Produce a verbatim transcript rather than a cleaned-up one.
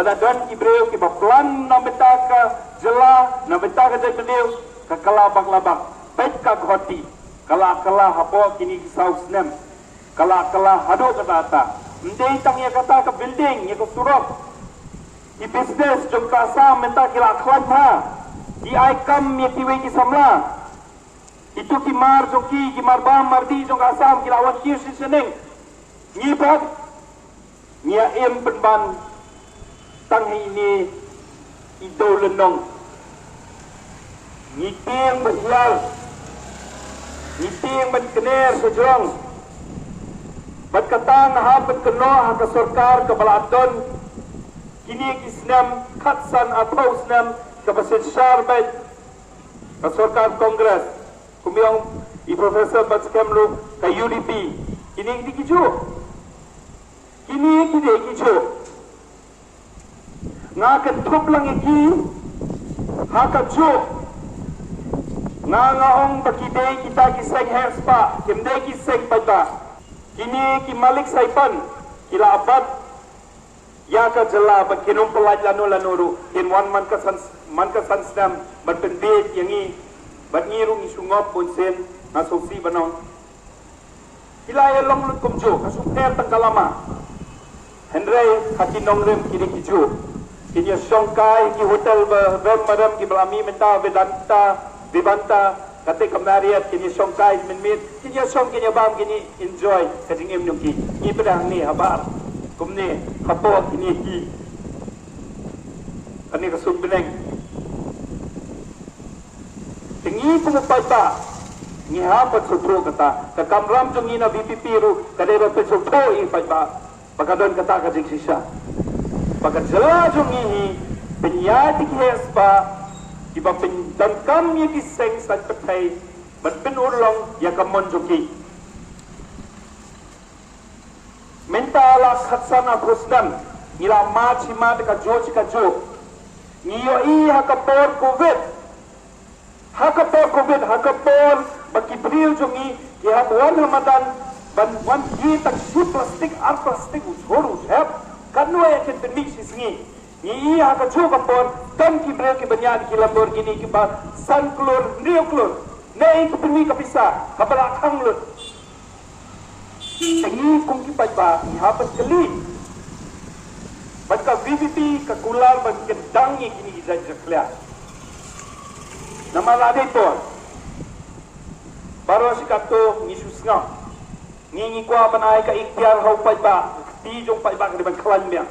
La don ki briew kiba plan na bynta ka jylla, na bynta ka jaitbynriew, ka kylla bak la bak, peit ka Guwahati, ka la kylla hapoh kine ki saw snem, ka la kylla haduh katta katta. Ym dei tang ïa kata ka building, ïa ka surok. Ki business jong ka Assam mynta ki la khlaiñ bha, ki ai kam ïa kiwei ki samla. Itu ki mar jong ki, ki mar bam mar dih jong ka Assam ki la wan kiew shisha shaneng. Ngi pat ngi ïa im pynban tang ha ine i dewlynnong. Ngi tieng ban hiar, ngi tieng ban kner sha jrong. Bad kata nga hap ban kynnoh ha ka sorkar kaba la don kine ki snem khatsan arphew snem kaba synshar beit, ka sorkar Congress, kum ïong i Professor Batskhem ruh ka U D P. Kine ki dei kijuh. Kine ki dei kijuh. Nga kynthup lang ïa ki ha kajuh. Nga nga ong ba ki dei kita ki seng heh spah, kim dei ki seng paidbah. Kine ki malik saipan ki la bat ïa ka jylla bad kin ym pyllait lano lano ruh, kin wan man ka san, man ka san snem ban pynbieit ïa ngi. Bad ngi ruh ngi shu ngop bunsien, nga sngewsih ban ong. Ki la ïa long lut kumjuh, ka shu pher tang ka lama. Hynrei ha ki nongrim ki dei kijuh. Kin ïa shong kai ki hotel ba rem ba rem kiba la mih mynta, Vedanta, Vivanta, kata ka Marriott, kin ïa shong kai mynmiet, kin ïa shong, kin ïa bam, kin ïa enjoy ka jingim jong ki. Ngi pyrshang ne habar kumne hapoh kine ki, kane ka sut bneng. Te ngi kum u paidbah ngi hap ban sngewthuh kata. Ka kamram jong ngi na V P P ruh ka dei ban pynsngewthuh ïa u paidbah ba ka don kata ka jingshisha, ba ka jylla jong ngi hi pynïaid da ki heh spah kiba pyndonkam ïa ki seng saiñ pyrthei ban pynurlong ïa ka mon jong ki. Mynta la khatsan arphew snem ngi la mad shi mad da kajuh shi kajuh. Ngi ïohi ha ka por Covid, ha ka por Covid, ha ka por ba ki briew jong ngi ki hap wan ha madan ban wan kiew tang shi plastik, ar plastik u jhur u jhep. Katno ïa kin pynmih shi sngi. Ngi ïohi ha kajuh ka por don ki briew kiba ñiah ki Lamborghini kiba san klur, hynriew klur. Naei ki pynmih ka pisa kaba la khang lut? Te ngi kum ki paidbah ngi hap ban kylli. Bad ka V P P ka kular ban kyndang ïa kine ki jait jakhlia. Namar la dei por. Baroh shi katto ngi shu sngap. Ngi ngi kwah ban ai ka ikhtiar ha u paidbah, ka kti jong u paidbah ka dei ban khlaiñ biang.